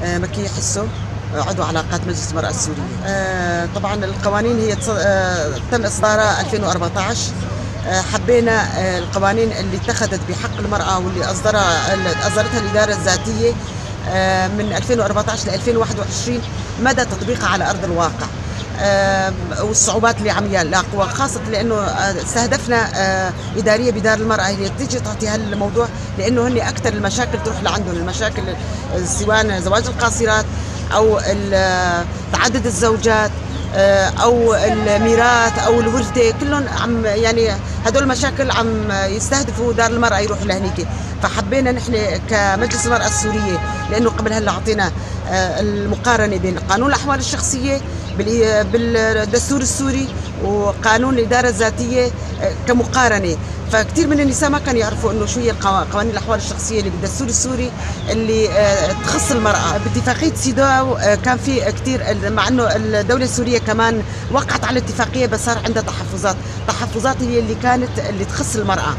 مكية حسو، عضو علاقات مجلس المرأة السورية. طبعا القوانين هي تم إصدارها 2014. حبينا القوانين اللي اتخذت بحق المرأة واللي أصدرتها الإدارة الذاتية من 2014 ل 2021 مدى تطبيقها على أرض الواقع والصعوبات اللي عم يلاقوها، خاصة لأنه استهدفنا إدارية بدار المرأة هي تيجي تعطي هالموضوع، لأنه هن أكثر المشاكل تروح لعندهم، المشاكل سواء زواج القاصرات أو تعدد الزوجات أو الميراث أو الورثة، كلهم عم يعني هدول المشاكل عم يستهدفوا دار المرأة يروحوا لهنيك. فحبينا نحن كمجلس المرأة السورية، لأنه قبل هلا أعطينا المقارنة بين قانون الأحوال الشخصية بالدستور السوري وقانون الإدارة الذاتية كمقارنة، فكثير من النساء ما كانوا يعرفوا إنه شو هي قوانين الأحوال الشخصية اللي بالدستور السوري اللي تخص المرأة. باتفاقية سيداو كان في كثير، مع إنه الدولة السورية كمان وقعت على الاتفاقية، بس صار عندها تحفظات، تحفظات هي اللي كانت اللي تخص المرأة،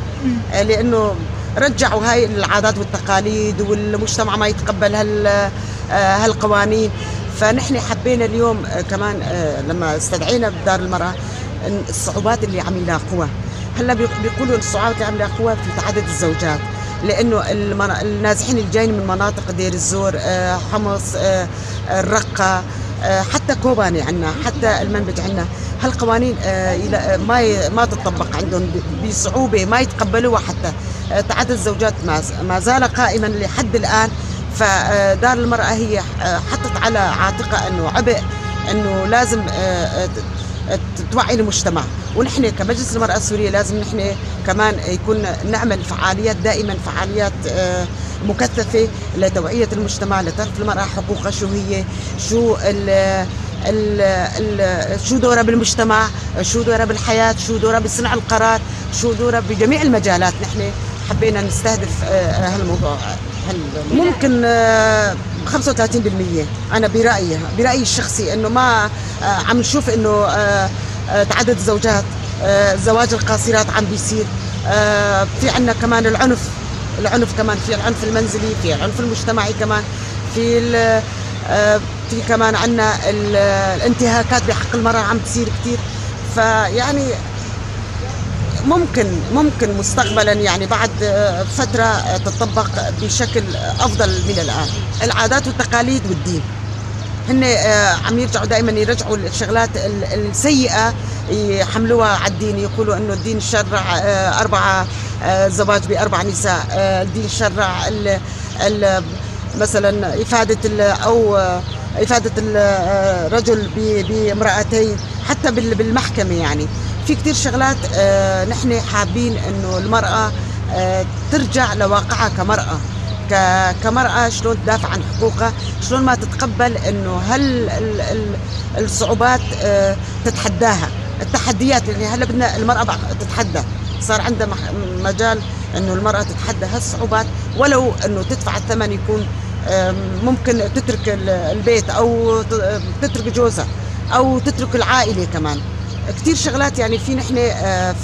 لأنه رجعوا هاي العادات والتقاليد والمجتمع ما يتقبل هالقوانين. فنحن حبينا اليوم كمان لما استدعينا بدار المرأة الصعوبات اللي عم يلاقوها. هلا بيقولوا الصعوبات اللي عم يلاقوها في تعدد الزوجات، لأنه النازحين اللي جايين من مناطق دير الزور، حمص، الرقة، حتى كوباني عنا، حتى المنبج عنا، هالقوانين ما تطبق عندهم بصعوبة، ما يتقبلوها. حتى تعدد الزوجات ما زال قائما لحد الآن. فدار المرأة هي حطت على عاتقها أنه عبء، أنه لازم توعي المجتمع، ونحن كمجلس المرأة السورية لازم نحن كمان يكون نعمل فعاليات دائما، فعاليات مكثفة لتوعية المجتمع، لتعرف المرأة حقوقها شو هي، شو ال ال ال شو دورها بالمجتمع، شو دورها بالحياة، شو دورها بصنع القرار، شو دورها بجميع المجالات. نحن حبينا نستهدف هالموضوع. ممكن 35%، أنا برأيي الشخصي إنه ما عم نشوف إنه تعدد الزوجات، زواج القاصرات عم بيصير، في عنا كمان العنف كمان، في العنف المنزلي، في العنف المجتمعي كمان، في كمان عنا الانتهاكات بحق المرأة عم تصير كثير. فيعني ممكن مستقبلا يعني بعد فترة تطبق بشكل أفضل من الآن. العادات والتقاليد والدين هن عم يرجعوا دائما، يرجعوا الشغلات السيئة يحملوها على الدين، يقولوا إنه الدين شرع 4 زواج ب4 نساء، الدين شرع مثلا إفادة أو إفادة الرجل بامرأتين حتى بالمحكمة. يعني في كتير شغلات نحن حابين إنه المرأة ترجع لواقعها كمرأة، كمرأة شلون تدافع عن حقوقها، شلون ما تتقبل إنه هل الصعوبات تتحداها، التحديات. يعني هلا بدنا المرأة تتحدى، صار عندها مجال إنه المرأة تتحدى هالصعوبات، ولو إنه تدفع الثمن، يكون ممكن تترك البيت أو تترك جوزها أو تترك العائلة كمان. كثير شغلات يعني في نحن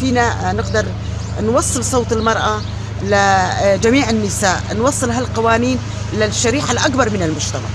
فينا نقدر نوصل صوت المرأة لجميع النساء، نوصل هالقوانين للشريحة الأكبر من المجتمع.